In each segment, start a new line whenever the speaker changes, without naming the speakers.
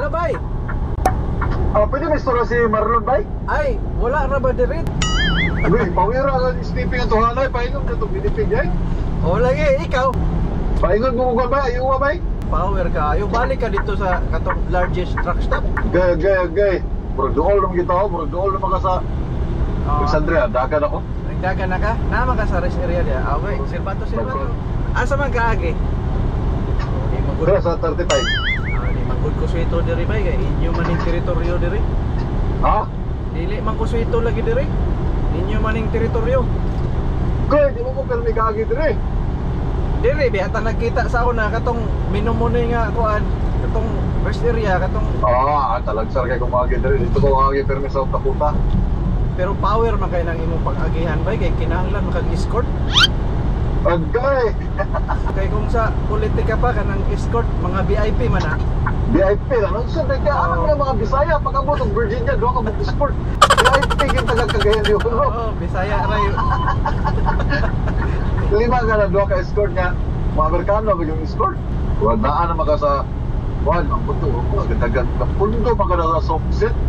Hello, bay.
Pwede may istorya si Marlon, bay?
Ay, wala ra ba diri?
Uy, pawira lang sleeping ang tuhanay, paingon na itong binipig, eh.
O lagi, ikaw.
Paingon mo ko ba? Ayaw bay?
Power ka. Ayo, balik ka dito sa katong largest truck stop.
Gay, gay, gay. Murag duol naman kita, oh. Murag duol naman ka sa Alexandria. Dagan ako.
Nagdagan na ka? Naman ka sa rest area diya. Ah, okay. Silbato, silbato. Asa man kaagi? Di magud.
Pero sa 35.
Ah, di magud ko suwito diri bay kay inyo man ning teritoryo diri.
Ha?
Dili man ko suwito lagi diri. Inyo man ning teritoryo.
Gay, di mo ko permi kaagi diri.
Diri bi ata nagkita sa una katong minumunay nga kuan katong rest area katong
Ah, talagsar kay kumagi diri. Dito ko kaagi permi sa South Dakota.
Pero power man kay nang imong pag-agihan bay kay kinahanglan makag-escort.
Agay!
Kay kung sa politika pa kanang escort mga VIP man ah.
VIP na nun. So, kaya alam na mga Bisaya, pag-abot ng Virginia, doon ka mag-escort. VIP yung taga Cagayan de Oro.
Oo, Bisaya ra yun.
Lima nga na doon ka escort nga. Mga Amerikano ba yung escort? Wala naan naman ka sa Juan, ang puto. Ganda-ganda. Pundo pa ka na sa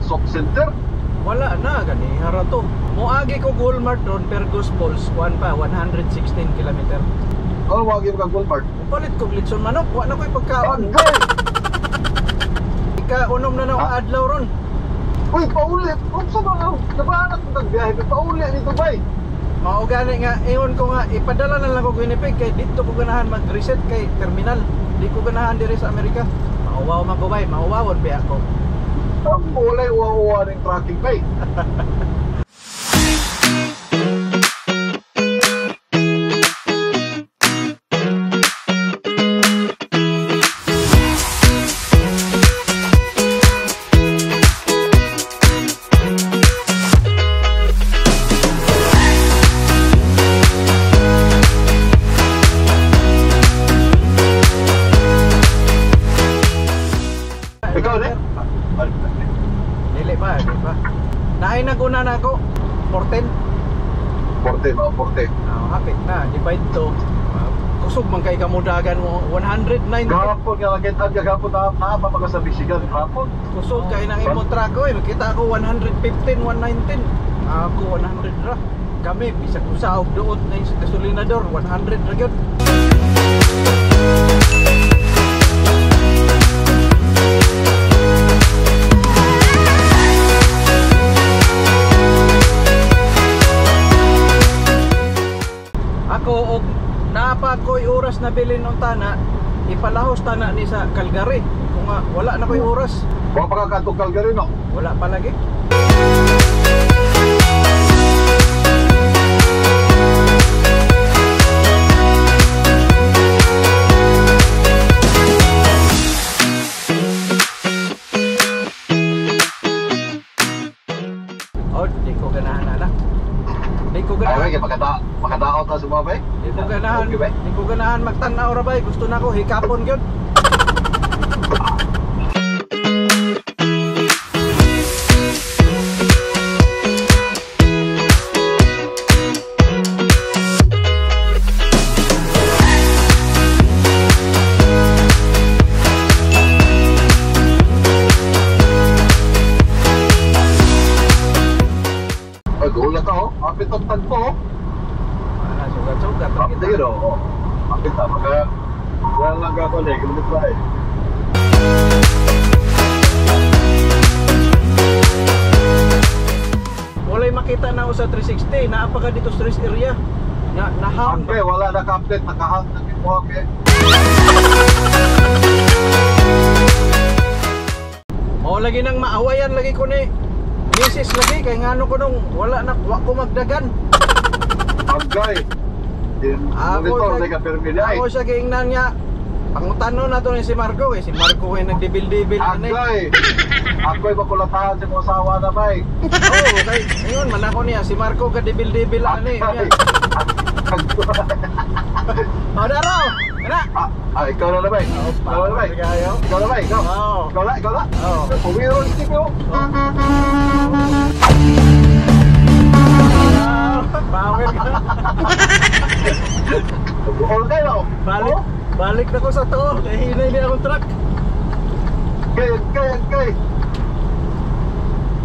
soft center.
Wala na gani hara to. Moagi ko Walmart ron Pergos Falls, kuan pa 116 kilometer.
Oh, wagi mo kang Walmart.
Palit kog litson manok, wa na koy pagkaon.
Agay!
Ika unom na na
Ah?
adlaw ron.
Uy, paulit! Unsa ba nga? Nabahanap ko nagbiyahe, pauli dito bay.
Mao gani nga ingon ko nga ipadala na lang ko Winnipeg kay dito ko ganahan mag-reset kay terminal. Di ko ganahan diri sa Amerika. Mauwaw man ko bay, mauwawon biya ko.
Ang walay uwa-uwa ng tracking bay. Ikaw ne?
Dili ba, di ba? Naay naguna na ako 14.
Forte, mga forte.
Ah, hapit na, divide to. Kusog man kay kamudagan mo 190.
Gahapon nga nakita gahapon na naapa pa ka sa Michigan gahapon.
Kusog kay nang imong truck oy, makita ako 115, 119. Ako 100 ra. Kami bisag usa og duot na yung gasolinador, 100 ra gyud. Ako og naa pa ko'y oras na bilin ng tana, ipalahos tana ni sa Calgary. Kung nga, wala na ko'y oras.
Wa pa ka kadtong Calgary no.
Wala pa lagi. Oh, di ko ganahan na. Di ko
Ay,
ganahan.
kay makadaot na sa mga bay.
Di ko ganahan.
Okay, bay.
Di ko ganahan magtan-aw ra bay. Gusto na ko hikapon gyud.
Ay, gulat ako. Apit ang tagpo.
Ah, sugat-sugat.
Apit na yun, oh. Apit na. Maka, wala lang gagawin eh. Kilometro eh.
Walay makita na ako sa 360. Naa pa ka dito sa rest area. Na nahang.
Okay, wala naka-update. Nakahang na mo. Okay.
Mao lagi nang maawayan lagi ko ni Misis lagi kay ngano ko nung wala na wa ko magdagan.
Agay.
Ako
Monitor na ka permi ay.
Ako siya giingnan nga pangutano na to ni si Marco eh. Si Marco ay nagdibil-dibil ani.
Agay. Ako'y makulatahan sa mga asawa na bay.
Oo, kay ingon man ako niya si Marco ka dibil-dibil ani.
Agay.
Oh, daro. Kana.
Ikaw na bay. Ikaw na bay. Ikaw na bay, ikaw.
Oo.
Ikaw na, ikaw na.
Oo.
Pumiro si Steve, oh.
Power ka.
All kayo.
Balik, balik na ko sa tuo. Kay hinay ni akong truck.
Kay, kay, kay.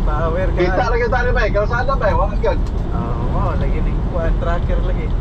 Power ka.
Kita lagi tali bay, kalsada bay, wala gyud.
Oo, lagi ning kuan tracker lagi.